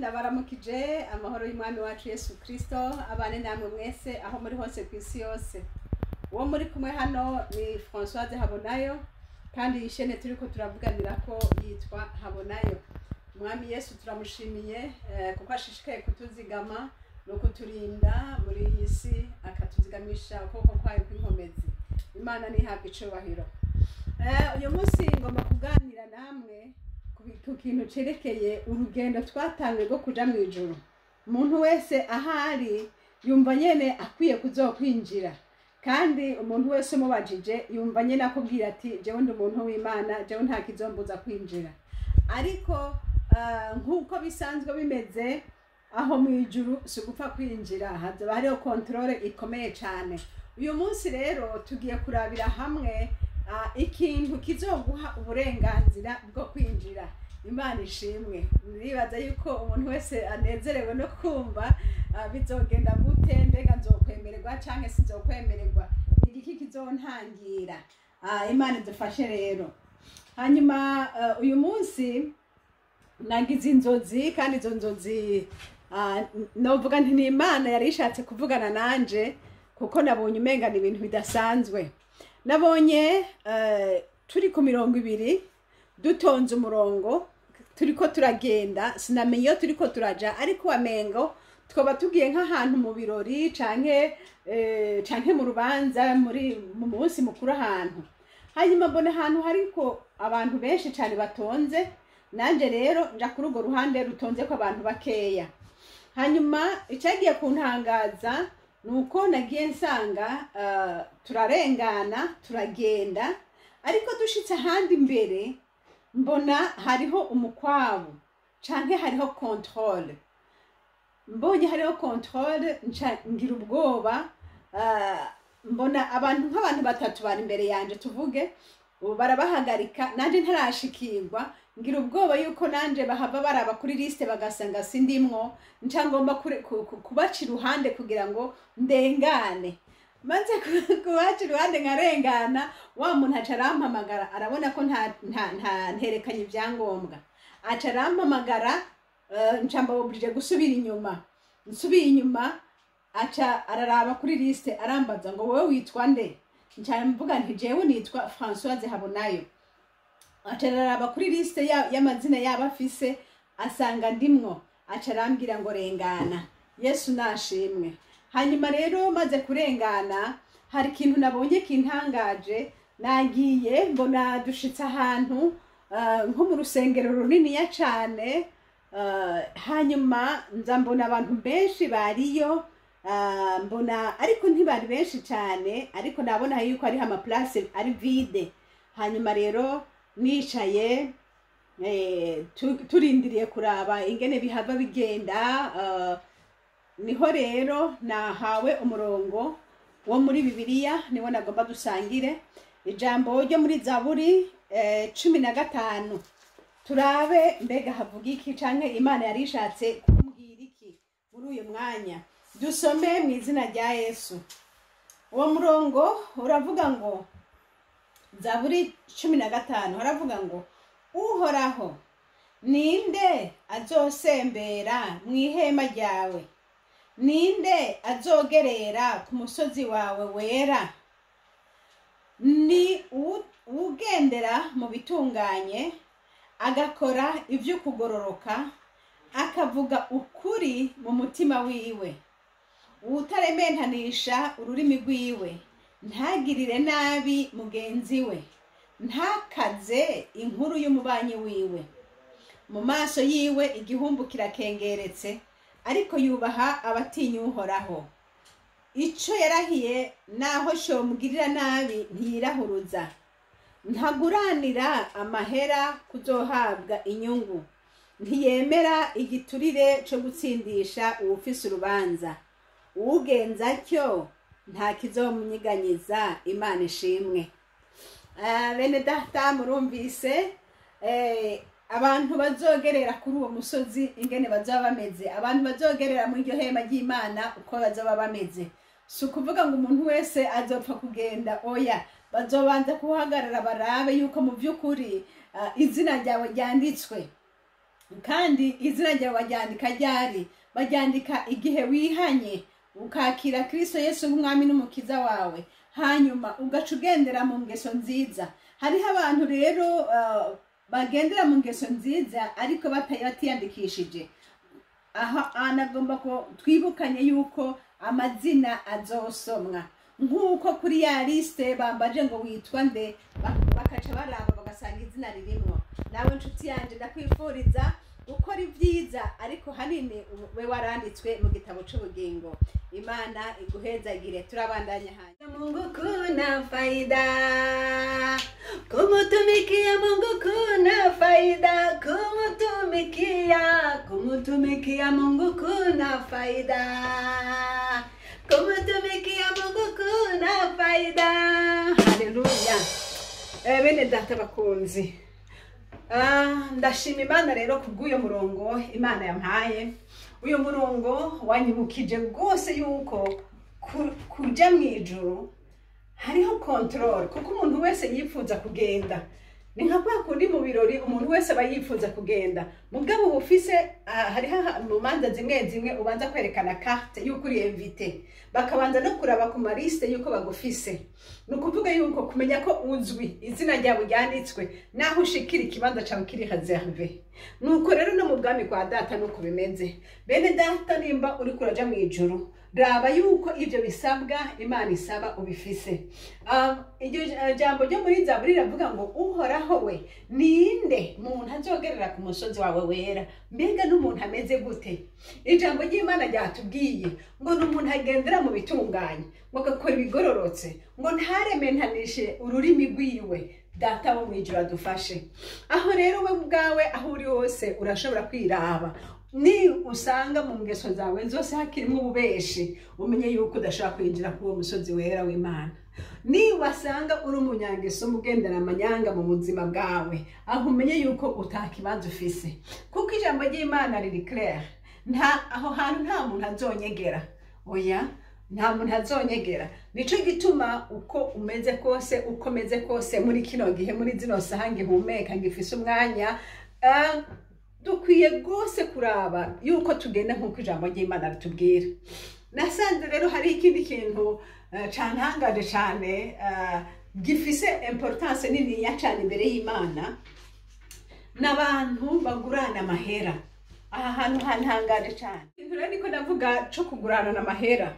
Ndabaramukije amahoro y'Umwami wacu Yesu Kristo abane namwe mwese aho muri hose ku isi yose. Uwo muri kumwe hano ni Françoise Habonayo, kandi iyi shene turiko turavuganira ko yitwa Habonayo. Umwami Yesu turamushimiye kuko ashishikaye kutuzigama no kuturinda muri iyi si, akatuzigamisha ukuboko kwayo kw'inkomezi. Imana ntihabwe icubahiro. Uyu munsi ngomba kuganira namwe ku kintu cerekeye urugendo twatanguye rwo kuja mw'ijuru. Umuntu wese ahari yumva nyene akwiye kuzokwinjira, kandi umuntu wese umubajije yumva nyene akubwira ati jewe ndi umuntu w'Imana, jewe nta kizombuza kwinjira. Ariko nk'uko bisanzwe bimeze aho mw'ijuru si ugupfa kwinjira, hazoba hariho contrôle ikomeye cane. Uyu munsi rero tugiye kurabira hamwe ikintu kizoguha uburenganzira bwo kwinjira. Imana ishimwe. Nibaza yuko umuntu wese anezerewe no kumva bizogenda gute, mbega nzokwemererwa canke sinzokwemererwa, ni igiki kizontangira. Imana idufashe rero. Hanyuma uyu munsi nagize inzozi, kandi izo nzozi novuga nti ni Imana yari ishatse kuvugana nanje, kuko nabonye umenga ni ibintu bidasanzwe. Nabonye turi ku 20 dutonze umurongo, turiko turagenda, sinamenye iyo turiko turaja, ariko wamengo twaba tugiye nk'ahantu mu birori canke mu rubanza, muri mu munsi mukuru ahantu. Hanyuma mbona ahantu hariko abantu benshi cane batonze, nanje rero nja kuri urwo ruhande rutonzeko abantu bakeya. Hanyuma icagiye kuntangaza nuko nagiye nsanga turarengana turagenda, ariko dushitse ahandi imbere mbona hariho umukwabu canke hariho contrôle. Mbonye hariho contrôle nca ngira ubwoba. Mbona abantu nk'abantu batatu bari imbere yanje, tuvuge ubu barabahagarika, nanje ntarashikirwa, ngira ubwoba yuko nanje bahava baraba kuri liste bagasanga sindimwo, nca ngomba kubaca iruhande kugira ngo ndengane. Maze kubaca iruhande nkarengana, wa muntu aca arampamagara, arabona ko nta nterekanye ibyangombwa, aca arampamagara, nca mbabujije gusubira inyuma. Nsubiye inyuma aca araraba kuri liste, arambaza ngo wowe witwa nde? Nca mvuga nti jewe nitwa Françoise Habonayo. Aca araraba kuri liste y'amazina yabo afise, asanga ndimwo, aca arambwira ngo rengana. Yesu nashimwe. Hanyuma rero maze kurengana, hari ikintu nabonye kintangaje. Nagiye mbona dushitse ahantu nko mu rusengero runiniya cane, hanyuma nza mbona abantu benshi bariyo, mbona ariko ntibari benshi cane, ariko nabona yuko hariho ama place ari vide. Hanyuma rero nicaye turindiriye kuraba ingene bihava bigenda, niho rero nahawe umurongo wo muri Bibiliya, niwo nagomba dusangire, ijambo ryo muri Zaburi 15, turabe mbega havuga iki canke Imana yari ishatse kumbwira iki muri uyu mwanya. Dusome mu izina rya Yesu. Uwo murongo uravuga ngo, Zaburi 15, haravuga ngo: Uhoraho, ninde azosembera mu ihema ryawe? Ninde azogerera ku musozi wawe wera? Ni ugendera mu bitunganye, agakora ivy'ukugororoka, akavuga ukuri mu mutima wiwe, uwutarementanisha ururimi rwiwe, ntagirire nabi mugenzi we, ntakaze inkuru y'umubanyi wiwe. Mu maso yiwe igihumbu kirakengeretse, ariko yubaha abatinya Uhoraho. Ico yarahiye naho shomugirira nabi ntiyirahuruza. Ntaguranira amahera kuzohabwa inyungu, ntiyemera igiturire co gutsindisha uwufise urubanza. Uwugenza atyo nta kizomunyiganyiza. Imana ishimwe. Bene data, murumvise abantu bazogerera kuri uwo musozi ingene bazoba bameze, abantu bazogerera muri iryo hema ry'Imana uko bazoba bameze. Si ukuvuga ngo umuntu wese azopfa kugenda, oya, bazobanza kuhagarara barabe yuko mu by'ukuri izina ryawe ryanditswe. Kandi izina ryawe baryandika ryari? Baryandika igihe wihanye ukakira Kristo Yesu nk'umwami n'umukiza wawe, hanyuma ugaca ugendera mu ngeso nziza. Hariho abantu rero bagendera mu ngeso nziza ariko batiyandikishije. Aha anagomba ko twibukanye yuko amazina azosomwa nk'uko kuri ya liste bambaje ngo witwa nde, bakaca baraba bagasanga izina ririmwo. Nawe nshuti yanje, ndakwifuriza gukora ibyiza, ariko hanini we waranditswe mu gitabo c'ubugingo. Imana iguhezagire. Turabandanya hanyuma. Mungu kuna faida, kumutumikia Mungu kuna faida, kumutumikia Mungu kuna faida, kumutumikia Mungu kuna faida. Haleluya. Bene data bakunzi, ndashima Imana rero kubw'uyo murongo Imana yampaye. Uyu murongo wanyibukije rwose yuko kuja mu ijuru hariho control, kuko umuntu wese yifuza kugenda. Ni nka kwa kundi mu birori umuntu wese aba yifuza kugenda, mugabo uba ufise hariho mu manza zimwe zimwe ubanza kwerekana carte yuko uri invité, bakabanza no kuraba ku ma liste yuko bagufise. Ni ukuvuga yuko kumenya ko uzwi, izina ryawe ryanditswe, naho ushikira ikibanza cawe kiri réservé. Nuko rero no mu bwami kwa data nuko bimeze. Bene data, nimba uriko uraja mu ijuru, raba yuko ivyo bisabwa Imana isaba ubifise. Iryo jambo ryo muri Zaburi riravuga ngo: "Uhoraho we, ninde muntu azogerera ku musozi wawe wera?" Mbega n'umuntu ameze gute? Ijambo ry'Imana ryatubwiye ngo ni umuntu agendera mu bitunganye, ngo agakora ibigororotse, ngo ntarementanishe ururimi rwiwe. Data wo mu ijuru adufashe. Aho rero we ubwawe aho uri hose urashobora kwiraba. Ni usanga mu ngeso zawe zose hakirimo ububeshi, umenye yuko udashobora kwinjira kuri uwo musozi wera w'Imana. Ni wasanga uri umunyangeso, mugendera amanyanga mu buzima bwawe, aho umenye yuko utakibanza ufise, kuko ijambo ry'Imana riri clair: nta aho hantu nta muntu azonyegera. Oya, nta muntu azonyegera. Nico gituma uko umeze kose, uko meze kose, muri kino gihe, muri zino saha ngihumeka, ngifise umwanya, dukwiye rwose kuraba yuko tugenda nk'uko ijambo ry'Imana ritubwira. Nasanze rero hari ikindi kintu cantangaje cane, gifise importance niniya cane imbere y'Imana, n'abantu bagurana amahera. Aha hantu hantangaje cane. Ikintu rero niko ndavuga co kugurana amahera,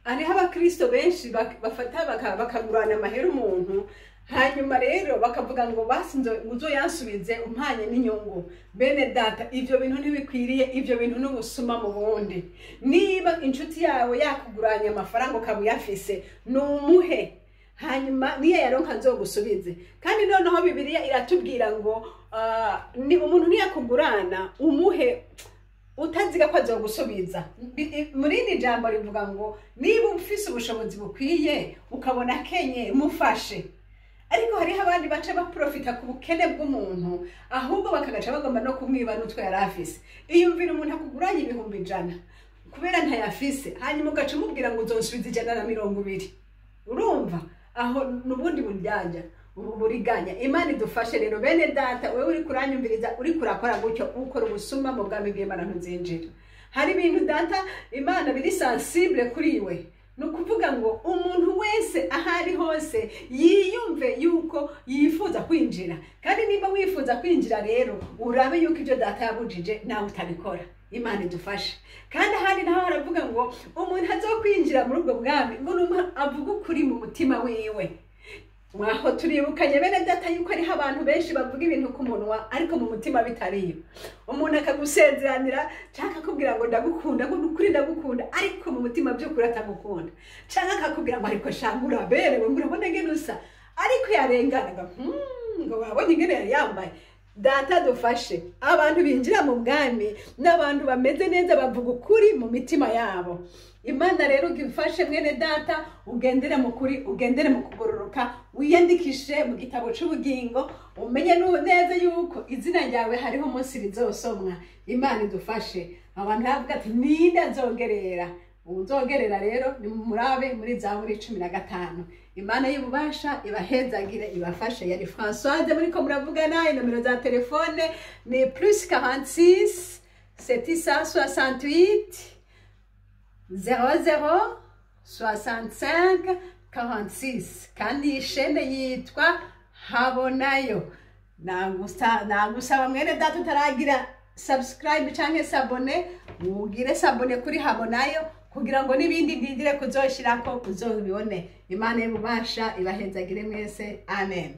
hariho abakristo benshi bafata bakagurana amahera umuntu, hanyuma rero bakavuga ngo basi uzoyansubize umpanye n'inyungu. Bene data, ivyo bintu ntibikwiriye, ivyo bintu n'ubusuma mu bundi. Niba inshuti yawe yakuguranye amafaranga ukaba uyafise, numuhe, hanyuma niyo yaronka azogusubize. Kandi noneho Bibiliya iratubwira ngo ni umuntu niyakugurana umuhe utaziga ko azogusubiza. Muri iri jambo rivuga ngo niba ufise ubushobozi bukwiye ukabona akenye, mufashe. Ariko hariho abandi baca baprofita ku bukene bw'umuntu, ahubwo bakagaca bagomba no kumwiba n'utwo yari afise. Iyumvira umuntu akuguranye 100,000, kubera ntayafise, hanyuma ugaca umubwira ngo uzonsubiza 120. Urumva aho n'ubundi buryarya, ubu buriganya. Imana idufashe rero. Bene data, wewe uri kuranyumviriza, uri kurakora gutyo, ukora ubusuma, mu bwami bw'Imana ntuzinjira. Hari ibintu data Imana biri sensible kuri we. Ni ukuvuga ngo umuntu wese aho ari hose yiyumve yuko yifuza kwinjira, kandi niba wifuza kwinjira rero urabe yuko ibyo data yabujije nawe utabikora. Imana idufashe. Kandi ahandi naho haravuga ngo umuntu azokwinjira muri ubwo bwami ngo ni umuntu avuga ukuri mu mutima wiwe. Mwaho turibukanye, bene data, yuko hariho abantu benshi bavuga ibintu ku munwa ariko mu mutima bitariyo. Umuntu akagusezeranira cyangwa akakubwira ngo ndagukunda, ngo nukuri ndagukunda, ariko mu mutima by'ukuri atagukunda, cyangwa akakubwira ngo ariko shanga uraberewe, ngo urabona ngene usa, ariko yarengana ngo ngo wabonye ingene yari yambaye. Data dufashe. Abantu binjira mu bwami n'abantu bameze neza, bavuga ukuri mu mitima yabo. Imana rero igufashe, mwene data, ugendere mu kuri, ugendere mu kugororoka, wiyandikishe mu gitabo c'ubugingo, umenye neza yuko izina ryawe hariho umunsi rizosomwa. Imana idufashe. Abantu bavuga ati: "Ninde nzongerera?" Uwuzogerera rero ni murabe muri Zaburi 15. Imana y'ububasha ibahezagire, ibafashe. Yari Françoise muriko muravugana. Inomero za telefone ni +46 768 00 65 46. Kandi iyi shene yitwa Habonayo. Nagusaba mwene data utaragira subscribe canke s'abonner, ugire s'abonner kuri Habonayo kugira ngo n'ibindi ndindire kuzoshirako uzobibone. Imana y'ububasha ibahezagire mwese. Amen.